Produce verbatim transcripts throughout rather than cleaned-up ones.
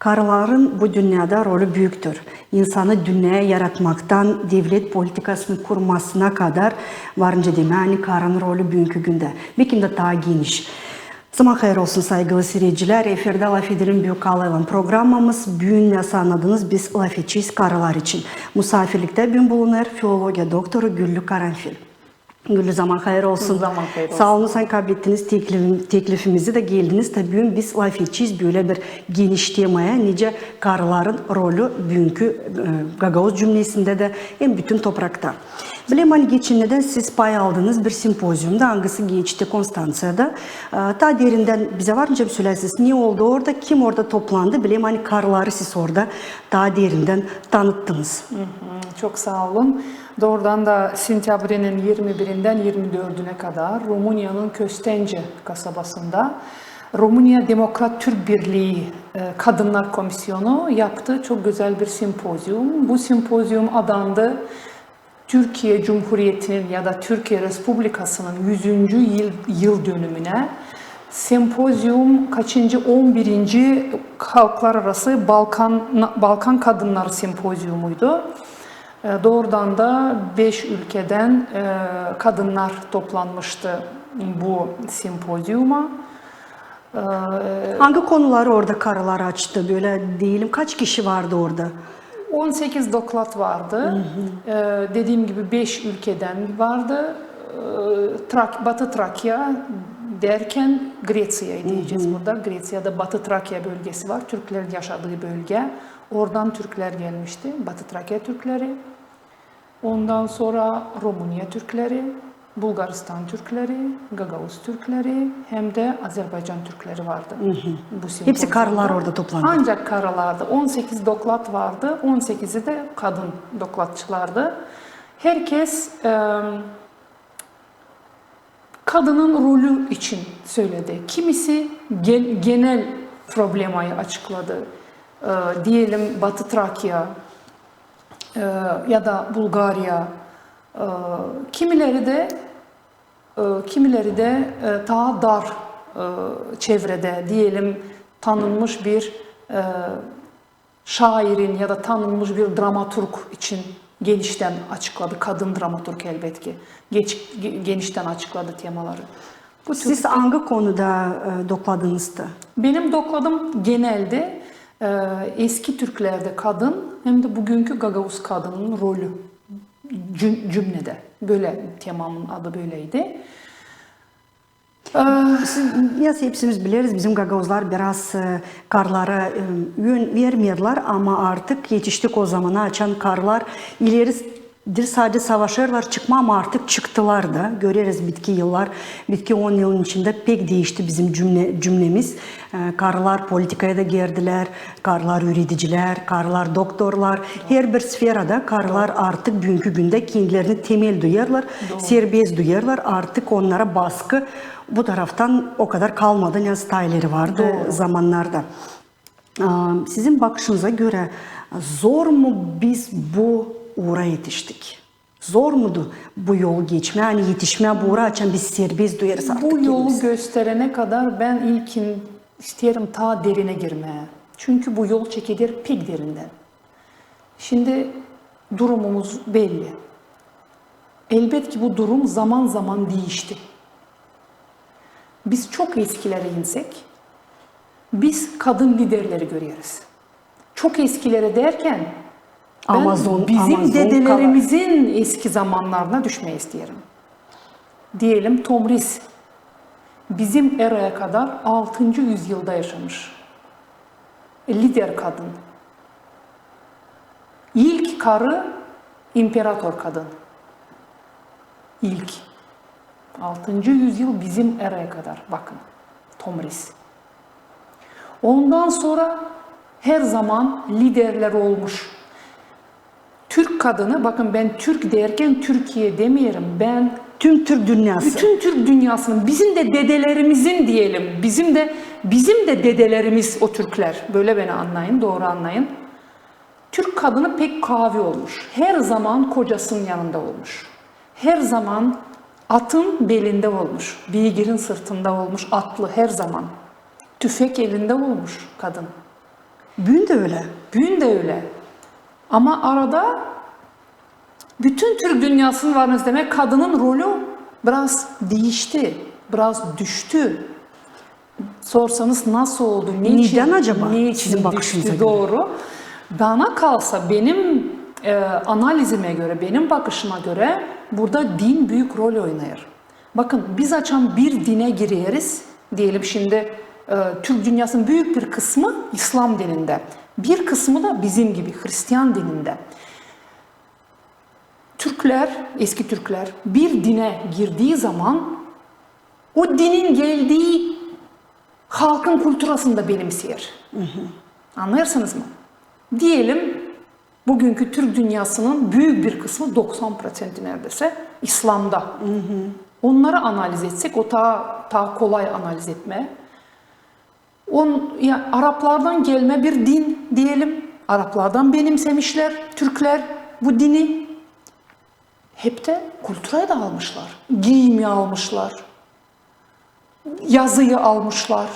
Karıların bu dünnedä rolü büüktür. İnsanı dünneyä yaratmaktan devlet politikasını kurmasına kadar var nicä demää, ani karının rolü büünkü gündä. Bekim dä taa geniş. Zaman hayır olsun, saygılı siiredicilär. Efirdä "LAFedelim" Büük Alaylan programamız. Büün, ne annadınız, biz lafedecez karılar için. Musaafirliktä büün bulunêr filologiya doktoru Güllü Karanfil. Güllü, zaman hayır olsun. Zaman hayır olsun. Saa olun, ani kablettiniz teklifim-, teklifimizi dä geldiniz. Taa büün biz lafedecez bölä bir geniş temaya, nicä karıların rolü büünkü, e, gagauz cümnesindä dä hem bütün toprakta. Bilerim, ani geçennerdän siz pay aldınız bir simpoziumda, angısı geçti Konstanţiyada. E, taa derindän bizä var nicä sölärsiniz, ne oldu orada, kim orada toplandı? Bilerim, ani karıları siz orada taa derindän tanıttınız. Hı hı, çok saa olun. Doorudan da sentyabrinin irmi birindän irmi dördünä kadar Rumıniyanın Köstence kasabasında Rumıniya Demokrat Türk Birlii, e, Kadınnar Komissiyonu yaptı çok gözäl bir simpozium. Bu simpozium adandı Türkiye Cumhuriyetinin ya da Türkiye Respublikasının üzüncü yıl, yıldönümünä. Simpozium kaçıncı, on birinci Halklararası Balkan, Balkan Kadınnar Simpoziumuydu. E, doorudan da beş ülkedän, e, kadınnar toplanmıştı bu simpoziuma. E, Angı konuları orada karılar açtı, bölä deyelim, kaç kişi vardı orada? On sekiz doklad vardı. E, dediim gibi, beş ülkedän vardı. E, Trak-, Batı Trakya derkän Greţiyayı deyecez burada. Greţiyada Batı Trakya bölgesi var, türklerin yaşadıı bölgä. Oradan türklär gelmişti, Batı Trakya türkleri. Ondan sora Rumıniya türkleri, Bulgaristan türkleri, Gagauz türkleri hem dä Azerbaycan türkleri vardı bu simpoziumda. Hepsi karılar orada toplandı. Ancak karılardı. On sekiz doklad vardı, on sekizi dä kadın dokladçılardı. Herkez, em, kadının rolü için söledi. Kimisi gen-, genel problemayı açıkladı. E, deyelim, Batı Trakya, e, ya da Bulgariya, e, kimileri dä, e, kimileri dä, e, taa dar, e, çevredä, deyelim, tanınmış bir, e, şairin ya da tanınmış bir dramaturg için geniştän açıkladı. Kadın dramaturg, elbetki, geç-, ge-, geniştän açıkladı temaları. Siz angı konuda, e, dokladınızdı? Benim dokladım genelde, e, eski türklerdä kadın hem dä büünkü gagauz kadının rolü cüm-, cümnedä. Bölä temamın adı böleydi. E, Siz, ya hepsimiz bileriz, bizim gagauzlar biraz, e, karılara, e, ön vermeerlär, ama artık etiştik o zamana, açan karılar ileri diil sade savaşêrlar çıkmaa, ama artık çıktılar da. Göreriz bitki yıllar, bitki on yılın içindä pek diişti bizim cümne-, cümnemiz. E, karılar politikaya da girdilär, karılar üüredicilär, karılar doktorlar. Herbir sferada karılar artık büünkü gündä kendilerini temel duyêrlar, serbest duyêrlar. Artık onnara baskı bu taraftan o kadar kalmadı, ne taa ileri vardı zamannarda. A, sizin bakışınıza görä, zor mu biz bu uura etiştik? Zor mudu bu yolu geçmää, ani etişmää bu uura, açan biz serbest duyêrız artık kendimizi? Bu yolu gösterenä kadar bän ilkin isteerim taa derinä girmää. Çünkü bu yol çekeder pek derindän. Şindi durumumuz belli. Elbetki, bu durum zaman-zaman diişti. Biz çok eskilerä insäk, biz kadın liderleri göreriz. Çok eskilerä derkän, bän bizim dedelerimizin eski zamannarına düşmää isteerim. Deyelim, Tomris. Bizim eraya kadar altıncı üzyılda yaşamış. Lider kadın. İlk karı imperator kadın. İlk. Altıncı üzyıl bizim eraya kadar. Bakın. Tomris. Ondan sora her zaman liderlär olmuş. Türk kadını, bakın, bän Türk derkän Türkiye demeerim, bän tüm Türk dünnäsı. Bütün Türk dünnäsının, bizim dä dedelerimizin deyelim, bizim dä, bizim dä dedelerimiz o türklär. Bölä beni annayın, dooru annayın. Türk kadını pek kaavi olmuş. Her zaman kocasının yanında olmuş. Her zaman atın belindä olmuş, beygirin sırtında olmuş, atlı her zaman. Tüfek elindä olmuş kadın. Büün dä ölä. Büün dä ölä. Ama arada bütün Türk dünnäsinin var, ne demäk, kadının rolü biraz diişti, biraz düştü. Sorsanız, nasıl oldu, neçin, neçin düştü, dooru. Bana kalsa, benim, e, analizime görä, benim bakışıma görä, burada din büük rol oynêêr. Bakın, biz açan bir dinä gireriz, deyelim şindi, e, Türk dünnäsinin büük bir kısmı İslam dinindä. Bir kısmı da bizim gibi hristian dinindä. Türklär, eski türklär bir dinä girdiyi zaman o dinin geldiyi halkın kulturasını da benimseer. Annêêrsınız mı? Deyelim, bugünkü Türk dünnäsinin büük bir kısmı, doksan proţenti neredäsä, İslamda. Onnarı analiz etsek, o taa, taa kolay analiz etmää. On, ya, araplardan gelmä bir din, deyelim. Araplardan benimsemişlär türklär bu dini. Hep dä kulturayı da almışlar. Giimi almışlar. Yazıyı almışlar.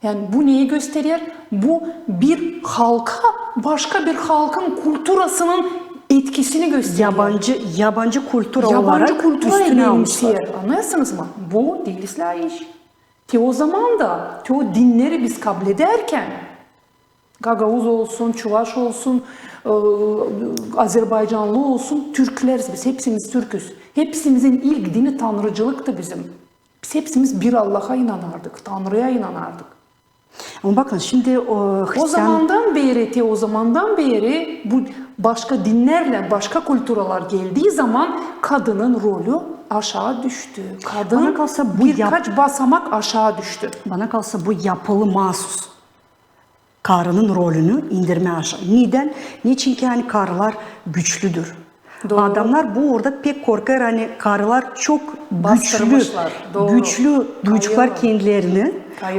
Yani bu neyi gösterer? Bu bir halka başka bir halkın kulturasının etkisini gösterer. Yabancı, yabancı kultura olarak üstüne almışlar. Annêêrsınız mı? Bu diil islää iş. Te o zaman da, te o dinneri biz kabledärkän, gagauz olsun, çuvaş olsun, e, azerbaycanlı olsun, türkleriz biz, hepsimiz türküz. Hepsimizin ilk dini tanrıcılıktı bizim. Biz hepsimiz bir Allaha inanardık, Tanrıya inanardık. Ama bakın, şindi o hristian... O zamandan beeri, te o zamandan beeri bu başka dinnerlän, başka kulturalar geldiyi zaman kadının rolü aşaa düştü. Kadın birkaç basamak aşaa düştü. Bana kalsa, bu yapılı maasuz karının rolünü indirmää aşaa. Neden? Neçin ki, ani karılar güçlüdür. Adamnar bu uurda pek korkêr, ani karılar çok güçlü, güçlü duyaceklar kendilerini.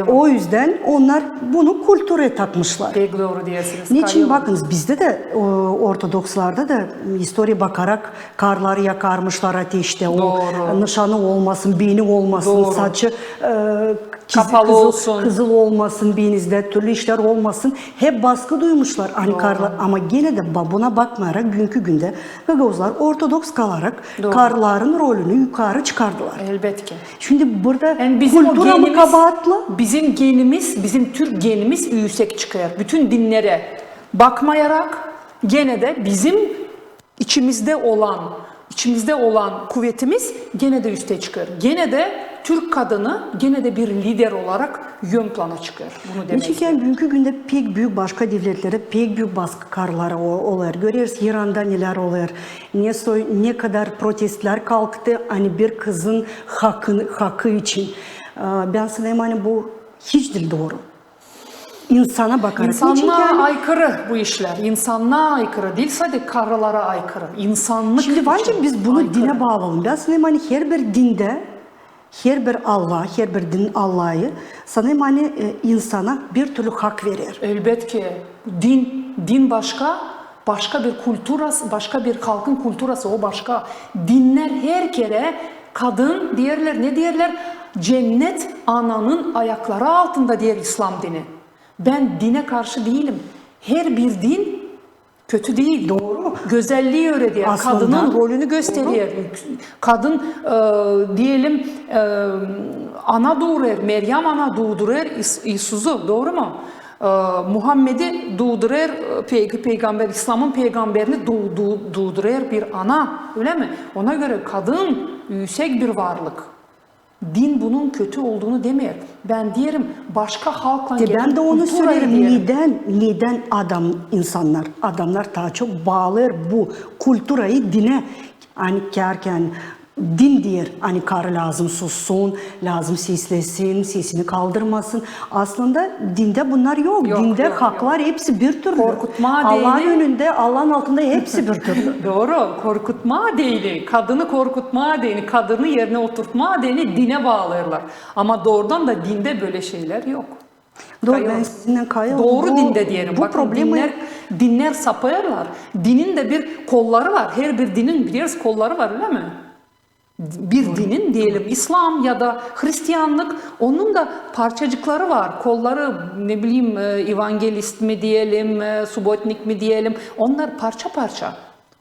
O üzdän onnar bunu kulturaya takmışlar. Pek dooru deersiniz. Neçin, bakınız, bizdä dä, o, ortodokslarda da istoriya bakarak, karıları yakarmışlar ateştä. O nışanı olmasın, beni olmasın, saçı, e, kızıl olsun, benizdä türlü işlär olmasın. Hep baskı duymuşlar, ani karılar. Ama genä dä buna bakmayarak, büünkü gündä gagauzlar ortodoks kalarak karıların rolünü yukarı çıkardılar. Elbetki. Şindi burada kultura mı kabaatlı? Bizim genimiz, bizim türk genimiz üüsek çıkêr. Bütün dinnerä bakmayarak, genä dä bizim İçimizdä olan, içimizdä olan kuvetimiz genä dä üsté çıkêr. Genä dä türk kadını genä dä bir lider olarak ön plana çıkêr. Bunu demäk isteerim. Neçin ki büünkü gündä pek büük başka devletlerdä pek büük baskı karılara olêr. Göreriz, İranda nelär olêr. Ne soy, ne kadar protestlär kalktı, ani bir kızın hakı, hakı için. Bän sanêrım, ani bu hiç diil dooru. İnsana bakarak. İnsanlığa aykırı bu işlär. İnsanlığa aykırı diil, sade karılara aykırı. İnsanlık için aykırı. Şindi var ki biz bunu dinä baalayalım. Bän sanêrım, ani herbir dindä, herbir Allah, herbir din Allahı, sanêrım, ani, e, insana bir türlü hak verer. Elbetki. Din, din başka, başka bir kulturası, başka bir halkın kulturası, o başka. Dinnär her kerä kadın, deerlär, ne deerlär? Cennet ananın ayakları altında, deer İslam dini. Bän dinä karşı diilim. Herbir din kötü diil. Dooru. Gözellii üüreter, kadının rolünü gösterer. Kadın, e, deyelim, e, ana duurêr, Meryem ana duudurêr İs-, İisuzu, dooru mu? E, Muhammedi duudurêr, e, pey-, peygamber, İslamın peygamberini du-, du-, duudurêr bir ana, ölä mi? Ona görä kadın üüsek bir varlık. Din bunun kötü olduğunu demeer. Bän deerim, başka halklan gelen kultura deerim. Bän dä onu söleerim. Nedän, nedän adam, insannar, adamnar taa çok baalêêr bu kulturayı dinä. Ani kerkän din deer, ani karı lääzım sussun, lääzım seslesin, sesini kaldırmasın. Aslında dindä bunnar yok. Yok, dindä haklar hepsi bir türlü. Allahın önündä, Allahın altında hepsi bir türlü. Dooru. Korkutmaa deyni, kadını korkutmaa deyni, kadını erinä oturtmaa deyni dinä baalêêrlar. Ama doorudan da dindä bölä şeylär yok. Dooru, bän sizinnän kayılım. Dooru dindä deerim. Bakın, dinnär, dinnär sapêrlar. Dinin dä bir kolları var. Herbir dinin, bileriz, kolları var, ölä mi? bir dinin, deyelim, İslam ya da Hristiyanlık, onun da parçacıkları var. Kolları, ne bileyim, e, evangelist mi deyelim, e, subotnik mi deyelim. Onlar parça parça.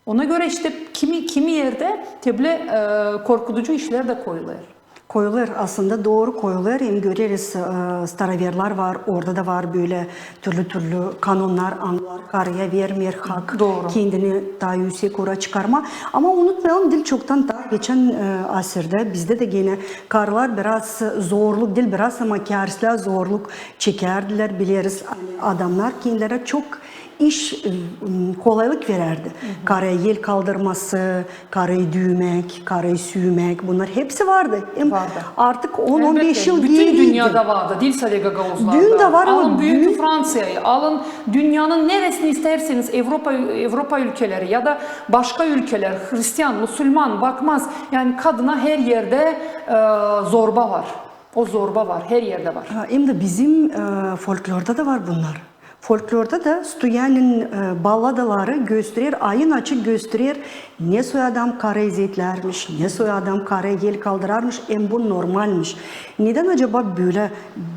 Ona göre işte kimi, kimi yerde te bölä, e, korkuducu işlär dä koyulêr. Koyulêr, aslında dooru koyulêr. Hem göreriz, e, staroverlär var, orada da var bölä türlü-türlü kanonnar, angıları karıya vermeer hak kendini taa üüsek uura çıkarmaa. Ama unutmayalım, diil çoktan, taa geçän, e, asirdä bizdä dä genä karılar biraz zorluk, diil biraz, ama kärsilää zorluk çekärdilär, bileriz. Ani adamnar kendilerä çok iş, e, kolaylık verärdi. Karıya el kaldırması, karıyı düümäk, karıyı süümäk, bunnar hepsi vardı. Hem artık on, on beş yıl geeri gitti. Bütün dünnedä vardı, diil sade gagauzlarda. Büün dä var, ama alın büün Fransiyayı, alın dünnenin neresini istärseniz, Evropa, Evropa ülkeleri ya da başka ülkeler, hristiyan, musulman, bakmaz. Yani kadına her erdä, e, zorba var. O zorba var, her erdä var. Ha, hem dä bizim, e, folklorda da var bunnar. Folklorda da Stoyanin, e, balladaları gösterer, ayın açık gösterer, ne soy adam karıya eziyetlärmiş, ne soy adam karıya el kaldırarmış, hem bu normalmiş. Nedän acaba bölä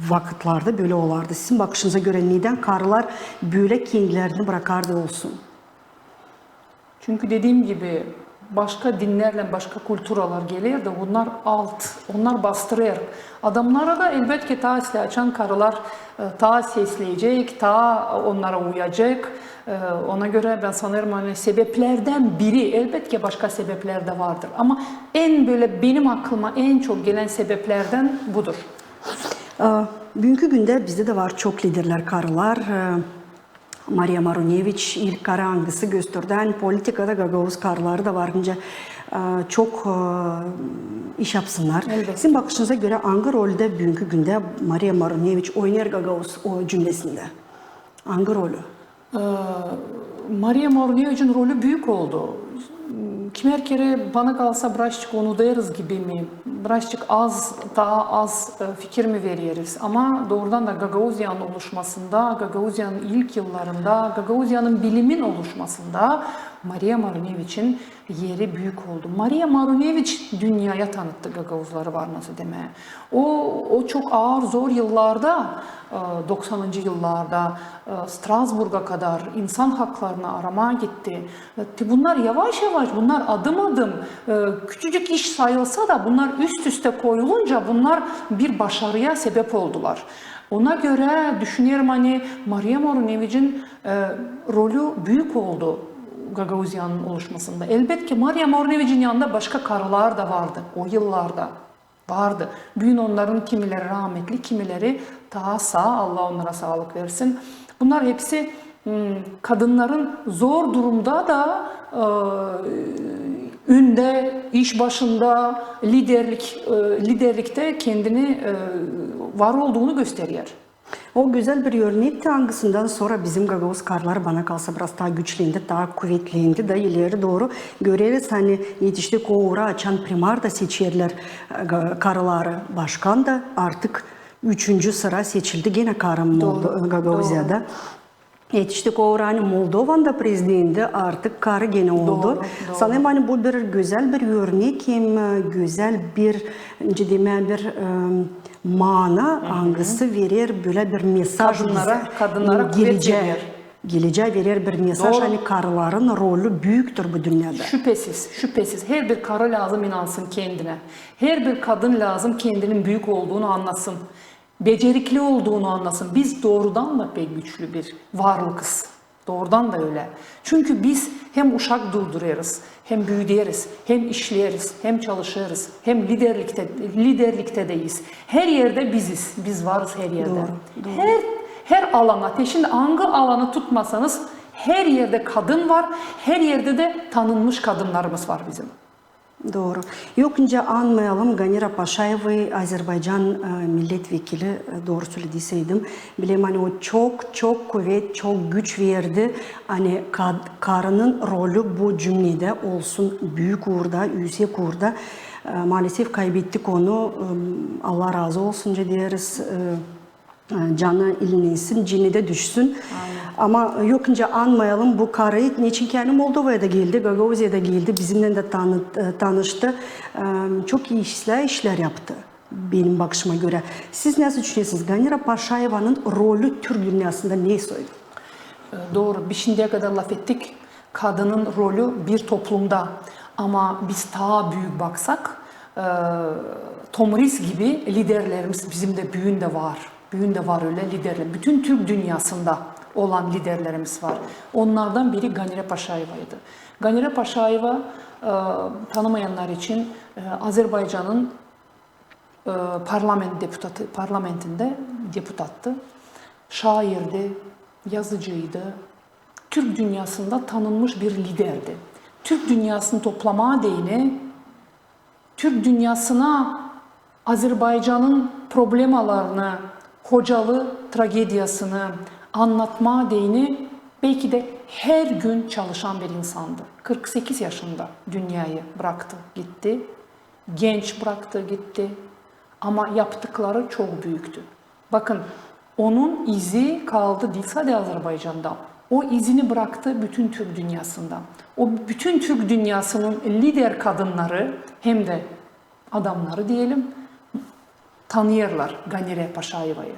vakıtlarda bölä olardı? Sizin bakışınıza görä, nedän karılar bölä kendilerini brakardı olsun? Çünkü dediim gibi, başka dinnärlän başka kulturalar geler dä, bunnar alt, onnar bastırêr. Adamnara da, elbetki, taa islää, açan karılar, e, taa sesleyecek, taa onnara uyacek. E, ona görä bän sanêrım, ani sebeplerdän biri, elbetki, başka sebeplär dä vardır. Ama en bölä benim aklıma en çok gelän sebeplerdän budur. E, büünkü gündä bizdä dä var çok liderlär karılar. E, Mariya Maruneviç ilk karı, angısı gösterdi, ani politikada gagauz karıları da var, nicä, e, çok, e, iş yapsınnar. Elbetki. Sizin bakışınıza görä, angı roldä büünkü gündä Mariya Maruneviç oynêêr gagauz o cümnesindä? Angı rolü? E, Mariya Maruneviçin rolü büük oldu. Kimär kerä bana kalsa, birazçık unudêrız gibi mi, birazçık az, taa az, e, fikir mi vereriz? Ama doorudan da Gagauziyanın oluşmasında, Gagauziyanın ilk yıllarında, Gagauziyanın bilimin oluşmasında Mariya Maruneviçin eri büük oldu. Mariya Maruneviç dünneyä tanıttı gagauzları, var nasıl demää. O, o çok aar, zor yıllarda, e, doksanıncı yıllarda, e, Strasburga kadar insan haklarını aramaa gitti. E, te bunnar yavaş-yavaş, bunnar adım-adım, e, küçücük iş sayılsa da, bunnar üst-üsttä koyulunca bunnar bir başarıya sebep oldular. Ona görä düşünerim, ani Mariya Maruneviçin, e, rolü büük oldu Gagauziyanın oluşmasında. Elbetki, Mariya Maruneviçin yanında başka karılar da vardı o yıllarda. Vardı. Büün onnarın kimileri raametli, kimileri taa saa, Allah onnara saalık versin. Bunnar hepsi, m, kadınnarın zor durumda da, e, ündä, iş başında, liderlik, e, liderliktä kendini, e, var olduunu gösterer. O gözäl bir örnekti, angısından sora bizim gagauz karıları, bana kalsa, biraz taa güçlendi, taa kuvetlendi da ileri dooru göreriz, ani etiştik o uura, açan primarda seçerlär, e, ga-, karıları, başkan da artık üçüncü sıra seçildi genä karı Moldo-, Gagauziyada. Etiştik o uura, ani Moldovanın da prezidenti artık karı genä oldu. Sanêrım, ani bu bir gözäl bir örnek hem, e, gözäl bir, nicä demää, bir, e, maana, angısı verer bölä bir mesaj bize. Kadınnara, kadınnara kuvet verer. Gelecää verer bir mesaj, ani karıların rolü büüktür bu dünnedä. Şüpesiz, şüpesiz. Herbir karı lääzım inansın kendinä. Herbir kadın lääzım kendinin büük olduunu annasın. Becerikli olduunu annasın. Biz doorudan da pek güçlü bir varlıkız. Doorudan da ölä. Çünkü biz hem uşak duudurêrız, hem büüderiz, hem işleeriz, hem çalışêrız, hem liderliktä, liderliktä deyiz. Her erdä biziz, biz varız her erdä. Dooru, dooru. Her, her alana, te şindi angı alanı tutmasanız, her erdä kadın var, her erdä dä tanınmış kadınnarımız var bizim. Dooru. Yok nicä anmayalım Ganira Paşayevayı, Azerbaycan, e, millet vekili, e, dooru sölediyseydim. Bilerim, ani o çok, çok kuvet, çok güç verdi, ani kad-, karının rolü bu cümnedä olsun, büük uurda, üüsek uurda. E, maalesef kaybettik onu, e, Allah razı olsun nicä deeriz. E, e, canı ilgilensin, cennedä düşsün. Ama yok nicä anmayalım bu karıyı, neçin ki ani Moldovaya da geldi, Gagauziyaya da geldi, bizimnän dä tanı-, e, tanıştı. E, çok ii işlär, işlär yaptı, benim bakışıma görä. Siz nasıl düşünersiniz, Ganira Paşaevanın rolü türk dünnäsında ne soy? E, dooru. Biz şindiyä kadar lafettik kadının rolü bir toplumda. Ama biz taa büük baksak, e, Tomris gibi liderlerimiz bizim dä büün dä var. Büün dä var ölä liderlär. Bütün türk dünnäsında olan liderlerimiz var. Onnardan biri Ganire Paşaevaydı. Ganire Paşaeva, e, tanımayannar için, e, Azerbaycanın, e, parlament deputatı, parlamentindä deputattı. Şairdi, yazıcıydı. Türk dünnäsında tanınmış bir liderdi. Türk dünnäsını toplamaa deyni, türk dünnäsına Azerbaycanın problemalarını, Hocalı tragediyasını annatmaa deyni belki dä her gün çalışan bir insandı. Kırk sekiz yaşında dünnäyı braktı, gitti. Genç braktı, gitti. Ama yaptıkları çok büüktü. Bakın, onun izi kaldı diil sade Azerbaycanda. O izini braktı bütün türk dünnäsında. O bütün türk dünnäsının lider kadınnarı hem dä adamnarı deyelim, tanıyêrlar Ganire Paşaevayı.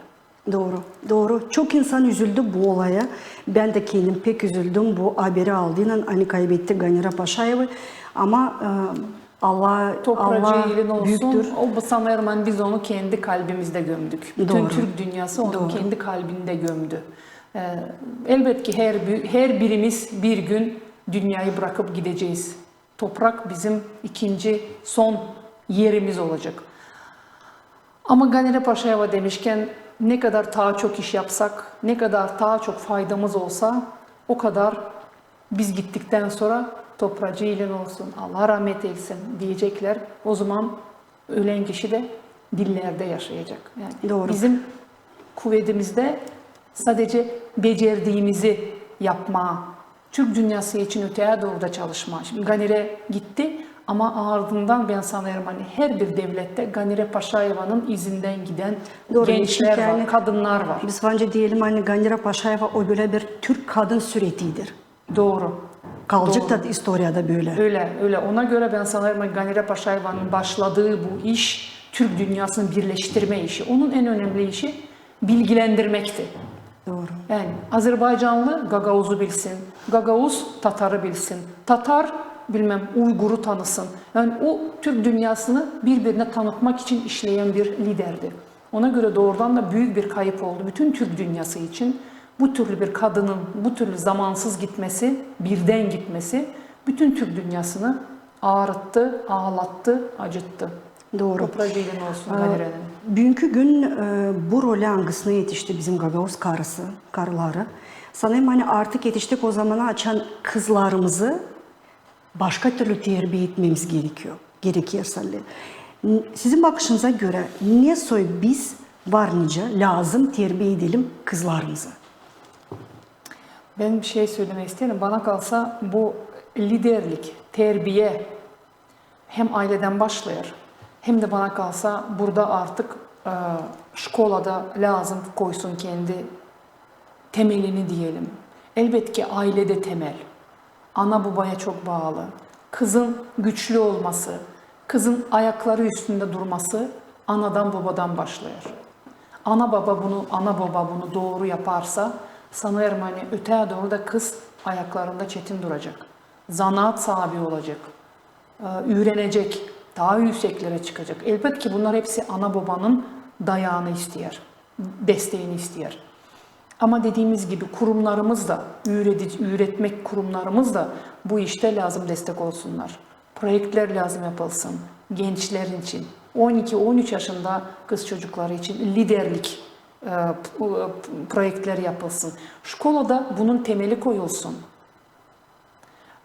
Dooru, dooru. Çok insan üzüldü bu olaya. Bän dä kendim pek üzüldüm bu haberi aldıynan, ani kaybetti Ganire Paşaevayı. Ama, e, Allah, Topracıı Allah iilin olsun. Büüktür. O, bu sanêrım, ani biz onu kendi kalbimizde gömdük. Bütün Dooru. Türk dünnäsı onu Dooru. Kendi kalbindä gömdü. E, elbetki her bi-, her birimiz bir gün dünnäyı brakıp gidecez. Toprak bizim ikinci, son erimiz olacek. Ama Ganire Paşaeva demişkän, ne kadar taa çok iş yapsak, ne kadar taa çok faydamız olsa, o kadar biz gittiktän sora topracıı iilin olsun, Allah rahmet eylesin deyeceklär. O zaman ölän kişi dä dillerdä yaşayacek. Yani Dooru. Bizim kuvedimizdä sadece becerdiimizi yapmaa, türk dünnäsı için öteyä dooru da çalışmaa. Şindi Ganire gitti, ama ardından bän sanêrım, ani her bir devlettä Ganire Paşaevanın izindän giden gençlär var, kadınnarı var. Biz bence deyelim, ani Ganire Paşaeva o bölä bir türk kadın süreçidir. Dooru. Kalacek da istoriyada bölä. Ölä, ölä. Ona görä bän sanêrım, ani Ganire Paşaevanın başladıı bu iş, türk dünnäsını birleştirmä işi. Onun en önemli işi bilgilendirmekti. Dooru. Yani azerbaycanlı gagauzu bilsin, gagauz tatarı bilsin, tatar, bilmäm, uyguru tanısın. Yani o türk dünnäsını bir-birinä tanıtmak için işleyän bir liderdi. Ona görä doorudan da büük bir kayıp oldu bütün türk dünnäsı için. Bu türlü bir kadının bu türlü zamansız gitmesi, birdän gitmesi bütün türk dünnäsını aarıttı, aalattı, acıttı. Dooru. Topracıı iilin olsun Ganirenin. Büünkü gün, e, bu rolä angısına etişti bizim gagauz karısı, karıları. Sanêrım, ani artık etiştik o zamana, açan kızlarımızı başka türlü terbiye etmemiz gerekiyor. Gerekir sade. Sizin bakışınıza görä, ne soy biz var nicä lääzım terbiye edelim kızlarımızı? Bän bir şey sölemää isteerim. Bana kalsa, bu liderlik, terbiye hem ayledän başlêêr, hem dä bana kalsa, burada artık, e, şkolada lääzım koysun kendi temelini deyelim. Elbetki, aylede temel. Ana-bobaya çok baalı. Kızın güçlü olması, kızın ayakları üstündä durması anadan-bobadan başlêêr. Ana-boba bunu, ana-boba bunu dooru yaparsa, sanêrım, ani öteyä dooru da kız ayaklarında çetin duracek. Zanaat saabi olacek. E, üürenecek, taa üüseklerä çıkacek. Elbetki, bunnar hepsi ana-bobanın dayaanı isteer, desteeni isteer. Ama dediimiz gibi kurumnarımız da, üüredi-, üüretmek kurumnarımız da bu iştä lääzım destek olsunnar. Proektlär lääzım yapılsın gençlerin için. On iki, on üç yaşında kız çocukları için liderlik, e, p-, e, p-, proektlär yapılsın. Şkolada bunun temeli koyulsun.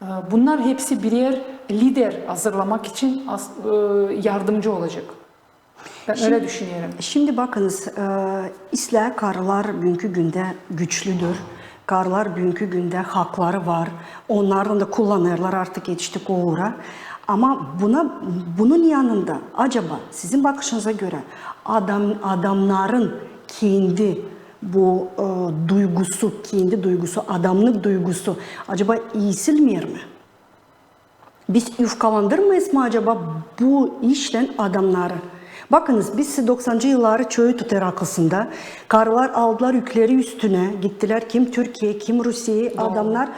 E, bunnar hepsi birer lider hazırlamak için as-, e, yardımcı olacek. Bän ölä düşünerim. Şindi bakınız, e, islää karılar büünkü gündä güçlüdür. Karılar büünkü gündä hakları var. Onnarı da kullanêrlar artık, etiştik o uura. Ama buna, bunun yanında, acaba sizin bakışınıza görä, adam, adamnarın kendi bu e, duygusu, kendi duygusu, adamnık duygusu acaba iisilmeer mi? Biz yufkalandırmêêrız mı acaba bu işlän adamnarı? Bakınız, biz doksanıncı yılları çoyu tutêr aklısında. Karılar aldılar ükleri üstünä, gittilär kim Türkiyeyä, kim Rusiyeyä. Adamnar,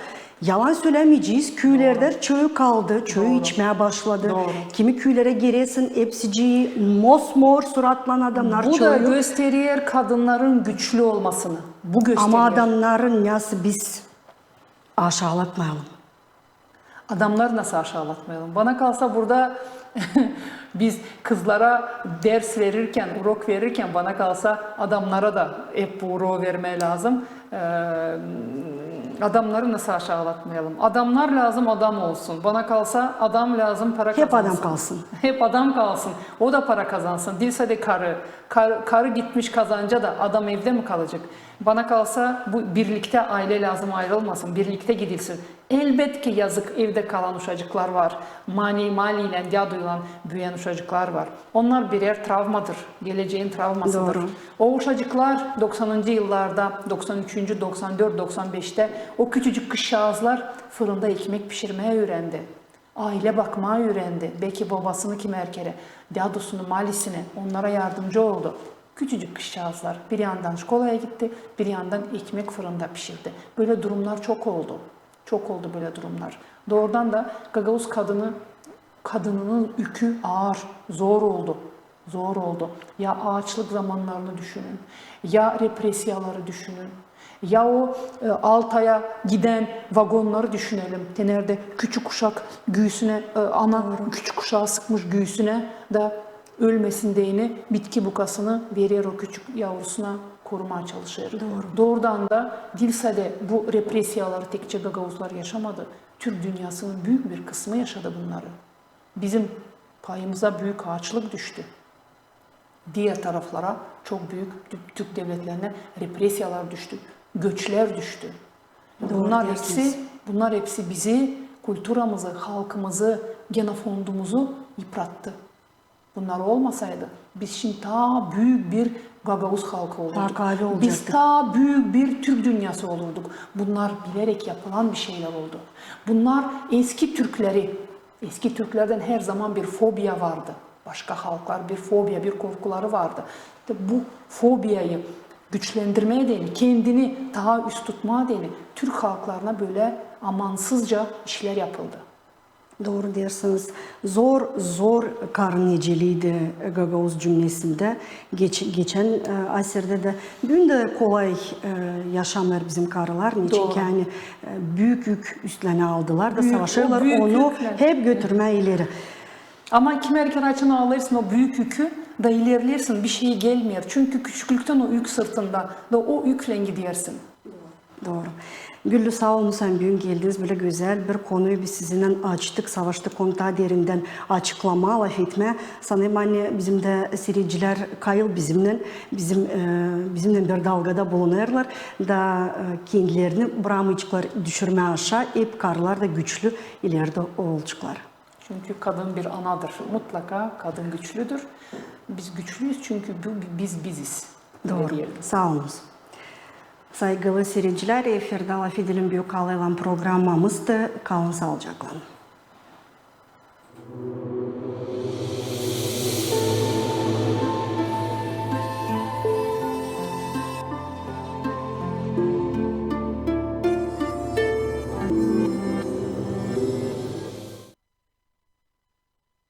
yalan sölämeyecez, küülerdä çoyu kaldı, çoyu içmää başladı. Kimi küülerä girersin, hepsicii mosmor suratlan adamnar. Bu da gösterer kadınnarın güçlü olmasını. Bu gösterer. Ama adamnarı nasıl biz aşaalatmayalım? Adamnarı nasıl aşaalatmayalım? Bana kalsa, burada biz kızlara ders verirkän, urok verirkän, bana kalsa, adamnara da hep bu urogu vermää lääzım. E, adamnarı nasıl aşaalatmayalım? Adamnar lääzım adam olsun. Bana kalsa, adam lääzım para kazansın. Hep adam kalsın. Hep adam kalsın. O da para kazansın. Diil sade karı. Kar-, karı gitmiş kazanca da adam evdä mi kalacek? Bana kalsa, bu birliktä aylä lääzım ayırılmasın, birliktä gidilsin. Elbetki, yazık, evdä kalan uşacıklar var. Mani, Mali ile Dadu ile büüyän uşacıklar var. Onnar birär travmadır, geleceğin travmasıdır. O uşacıklar doksanıncı yıllarda, doksan üçüncü, doksan dört, doksan beştä o küçücük kızçaazlar fırında ekmek pişirmää üürendi. Aylä bakmaa üürendi. Beki bobasını kimär kerä, dädusunu, Malisini, onnara yardımcı oldu. Küçücük kızçaazlar. Bir yandan şkolaya gitti, bir yandan ekmek fırında pişirdi. Bölä durumnar çok oldu. Çok oldu bölä durumnar. Doorudan da gagauz kadını, kadınının ükü aar, zor oldu. Zor oldu. Ya aaçlık zamannarını düşünün, ya represiyaları düşünün, ya o, e, Altaya gidän vagonnarı düşünelim. Te neredä küçük uşak güüsünä, e, ana küçük uşaa sıkmış güüsünä da ölmesin deyni bitki bukasını verer o küçük yavrusuna, korumaa çalışêr. Doorudan da diil sade bu represiyaları tekçä gagauzlar yaşamadı. Türk dünnäsinin büük bir kısmı yaşadı bunnarı. Bizim payımıza büük aaçlık düştü. Diger taraflara çok büük tü-, Türk devletlerinä represiyalar düştü, göçlär düştü. Bunnar hepsi, bunnar hepsi bizi, kulturamızı, halkımızı, genofondumuzu yıprattı. Bunnar olmasaydı, biz şindi taa büük bir gagauz halkı olurduk. Biz taa büük bir Türk dünnäsı olurduk. Bunnar bileräk yapılan bir şeylär oldu. Bunnar eski türkleri, eski türklerdän her zaman bir fobiya vardı. Başka halklar, bir fobiya, bir korkuları vardı. İştä bu fobiyayı güçlendirmää deyni, kendini taa üst tutmaa deyni türk halklarına bölä amansızca işlär yapıldı. Dooru deersiniz. Zor, zor karın eceliydi gagauz cümnesindä. Geç-, geçän, e, asırdä dä, büün dä kolay, e, yaşamêêr bizim karılar. Neçin ki, ani, e, büük ük üstlänä aldılar da savaşêrlar onu hep götürmää ileri. Ama kimär kerä açan alêrsın o büük ükü da ilerleyersin, bir şey gelmeer. Çünkü küçüklüktän o ük sırtında da o üklän gidersin. Dooru. Güllü, saa olun, ani büün geldiniz. Bölä gözäl bir konuyu biz sizinnän açtık, savaştık onu taa derindän açıklamaa, lafetmää. Sanêrım, ani bizim dä siiredicilär kayıl bizimnän, bizim, e, bizimnän bir dalgada bulunêrlar da, e, kendilerini bramıcıklar düşürmää aşaa, hep karılar da güçlü ileri dooru olaceklar. Çünkü kadın bir anadır. Mutlaka kadın güçlüdür. Biz güçlüyüz çünkü bu, biz biziz. Dooru. Saa olunuz. Saygılı siiredicilär, efirdä "LAFedelim" Büük Allaylan programamızdı. Kalın saalıcaklan.